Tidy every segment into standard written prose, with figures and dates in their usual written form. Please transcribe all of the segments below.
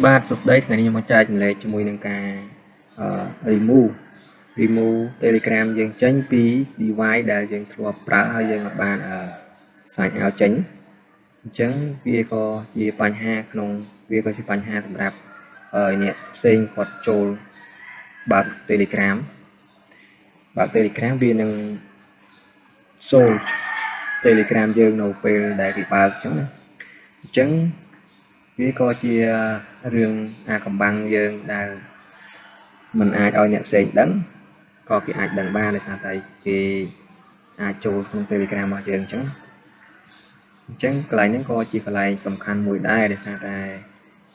បាទសួស្តីថ្ងៃនេះខ្ញុំមកចែករំលែកជាមួយនឹងការអឺ remove Telegram យើងចេញពី device ដែលយើងធ្លាប់ប្រើហើយយើងអាចបានអឺ sign out ចេញអញ្ចឹងវាក៏ជាបញ្ហាក្នុងវាក៏ជាបញ្ហាសម្រាប់អ្នកផ្សេងគាត់ចូលបើក Telegram បើក Telegram វានឹង show Telegram យើងនៅពេលដែលគេបើកអញ្ចឹងណាអញ្ចឹងវាក៏ជារឿងអាកំបាំងយើងដែលมันអាចឲ្យអ្នកផ្សេងដឹងក៏គេអាចដឹងបានដោយសារតែគេអាចចូលក្នុង Telegram របស់យើងអញ្ចឹងអញ្ចឹងកន្លែងហ្នឹងក៏ជាកន្លែងសំខាន់មួយដែរដោយសារតែ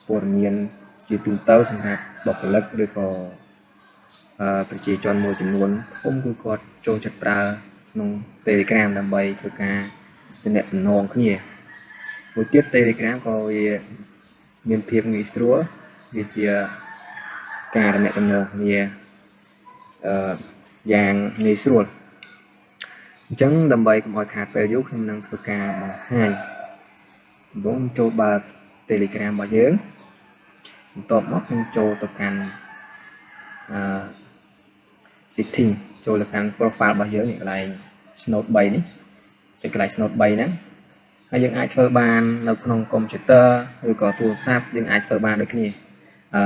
ព័ត៌មានជាទូទៅសម្រាប់បុគ្គលិកឬក៏ប្រជាជនមួយចំនួនធំគឺគាត់ចូលចិត្តប្រើក្នុង Telegram ដើម្បីធ្វើការទំនាក់ទំនងគ្នាមួយទៀត Telegram ក៏វាមានភាពងាយស្រួលវាជាការទំនាក់ទំនងគ្នាអឺយ៉ាងងាយស្រួលអញ្ចឹងដើម្បីកុំឲ្យខាតពេលយូរខ្ញុំនឹងធ្វើការបង្ហាញដំបូងចូលបើក Telegram របស់យើងបន្ទាប់មកខ្ញុំចូលទៅកាន់អឺ setting ចូលទៅកាន់ profile របស់យើងនេះកន្លែង Note 3នេះចុចកន្លែង Note 3ហ្នឹងហើយយើងអាចធ្វើបាននៅក្នុងកុំព្យូទ័រឬក៏ទូរស័ព្ទយើងអាចធ្វើបានដូចគ្នាអឺ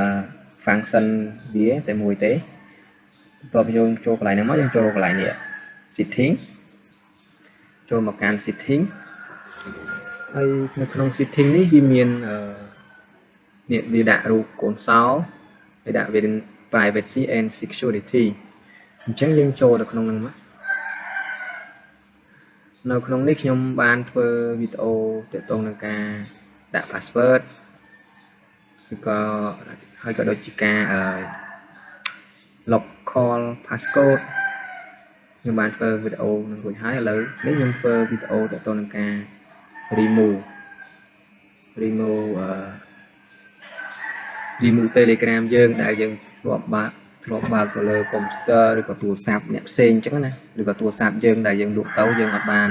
function វាតែមួយទេបន្ទាប់យើងចូលកន្លែងហ្នឹងមកយើងចូលកន្លែងនេះ setting ចូលមកកាន់ setting ហើយនៅក្នុង setting នេះវាមានអឺនេះវាដាក់រូបកូនសោវាដាក់វា privacy and security អញ្ចឹងយើងចូលទៅក្នុងហ្នឹងមកនៅក្នុងនេះខ្ញុំបានធ្វើវីដេអូទាក់ទងនឹងការដាក់ password ឬក៏ហើយក៏ដូចជាការអឺ local passcode ខ្ញុំបានធ្វើវីដេអូនឹងរួចហើយឥឡូវនេះខ្ញុំធ្វើវីដេអូទាក់ទងនឹងការ remove អឺ remove Telegram យើងដែលយើងធ្លាប់បើកទៅលើកុំព្យូទ័រឬក៏ទូរស័ព្ទអ្នកផ្សេងអញ្ចឹងណាឬក៏ទូរស័ព្ទយើងដែលយើងលក់ទៅយើងអត់បាន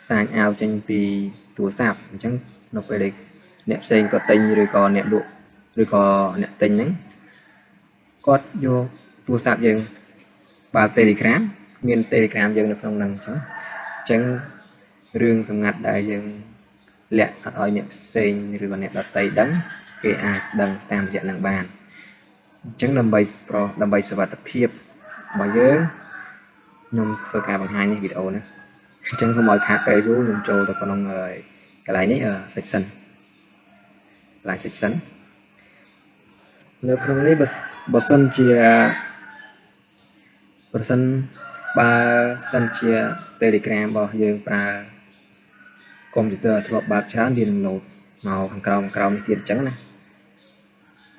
sign out ចេញពីទូរស័ព្ទអញ្ចឹងនៅពេលដែលអ្នកផ្សេងក៏ទិញឬក៏អ្នកលក់ឬក៏អ្នកទិញហ្នឹងគាត់យកទូរស័ព្ទយើងបើក Telegram មាន Telegram យើងនៅក្នុងហ្នឹងអញ្ចឹងរឿងសម្ងាត់ដែលយើងលាក់អត់ឲ្យអ្នកផ្សេងឬក៏អ្នកដទៃដឹងគេអាចដឹងតាមរយៈហ្នឹងបានអញ្ចឹងដើម្បីប្រុសដើម្បីសុវត្ថិភាពរបស់យើងខ្ញុំធ្វើការបង្ហាញនេះវីដេអូនេះអញ្ចឹងកុំឲ្យខាតពេលយូរខ្ញុំចូលទៅក្នុងកន្លែងនេះ section កន្លែង section នៅក្នុងនេះបើបើសិនជាប្រសិនបើសិនជា Telegram របស់យើងប្រើកុំព្យូទ័រធ្លាប់បើកច្រើនវានឹងលោតមកខាងក្រោមក្រោមនេះទៀតអញ្ចឹងណា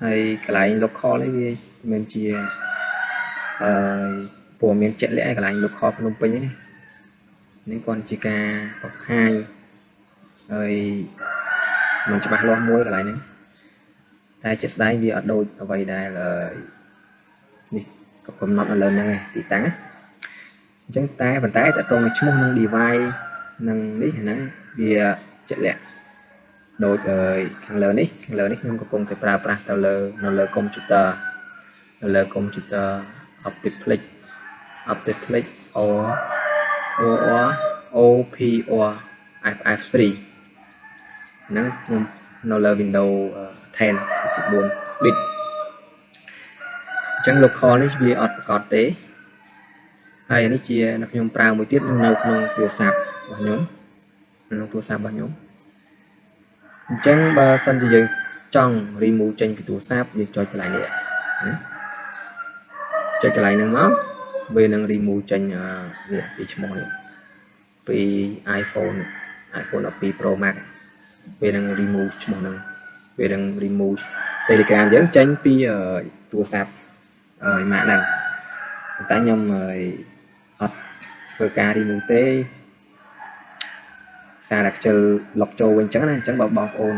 ហើយកន្លែង local នេះវាមិនជាអឺព័ត៌មានជាក់លាក់ឯកន្លែង local ភ្នំពេញនេះនេះគាត់ជាការបង្ហាញហើយមិនច្បាស់លាស់មួយកន្លែងហ្នឹងតែជាក់ស្ដែងវាអត់ដូចអ្វីដែលនេះក៏កំណត់នៅលើហ្នឹងឯងទីតាំងណាអញ្ចឹងតែប៉ុន្តែតើតងនឹងឈ្មោះនឹង device នឹងនេះហ្នឹងវាជាក់លាក់ដូចខាងលើនេះខាងលើនេះខ្ញុំកំពុងតែប្រើប្រាស់ទៅលើនៅលើកុំព្យូទ័រនៅលើកុំព្យូទ័រ Optiplex O O R O P R F F 3ហ្នឹងខ្ញុំនៅលើ Windows 10 14 bit អញ្ចឹង local នេះវាអត់ប្រកាសទេហើយនេះជាខ្ញុំប្រើមួយទៀតនៅក្នុងទូរស័ព្ទរបស់ខ្ញុំក្នុងទូរស័ព្ទរបស់ខ្ញុំអញ្ចឹងបើសិនជាយើងចង់ remove ចេញពីទូរស័ព្ទយើងចុចកន្លែងនេះណាចុចកន្លែងហ្នឹងមកវានឹង remove ចេញនេះពីឈ្មោះនេះពី iPhone iPhone 12 Pro Max វានឹង remove ឈ្មោះហ្នឹងវានឹង remove Telegram យើងចេញពីទូរស័ព្ទអឺម៉ាកហ្នឹងប៉ុន្តែខ្ញុំអត់ធ្វើការ remove ទេសារតែខ្ជិល log ចូលវិញអញ្ចឹងណាអញ្ចឹងបើបងប្អូន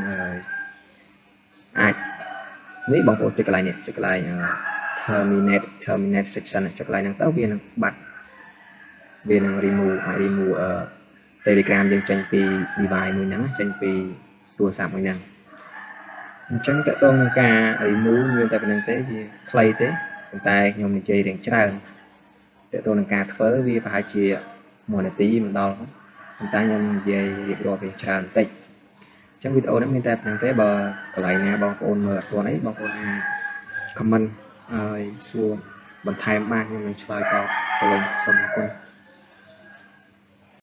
អាចនេះបងប្អូនចុចកន្លែងនេះចុចកន្លែង terminate session ចុចកន្លែងហ្នឹងទៅវានឹងបាត់វានឹង remove អាច remove អឺ Telegram យើងចេញពី device មួយហ្នឹងចេញពីទូរស័ព្ទមួយហ្នឹង អញ្ចឹងតកតងនឹងការ remove មានតែប៉ុណ្្នឹងទេវាខ្លីទេប៉ុន្តែខ្ញុំនិយាយរៀងច្រើនតកតងនឹងការធ្វើវាប្រហែលជា1នាទីមិនដល់ប៉ុន្តែខ្ញុំនិយាយរៀបរាប់រៀងច្រើនបន្តិចអញ្ចឹងវីដេអូនេះមានតែប៉ុណ្្នឹងទេបើកន្លែងណាបងប្អូនមើលអត់ទាន់អីបងប្អូនអាច comment ហើយសួរបន្ថែមបានខ្ញុំនឹងឆ្លើយតបទៅវិញសូមអរគុណ។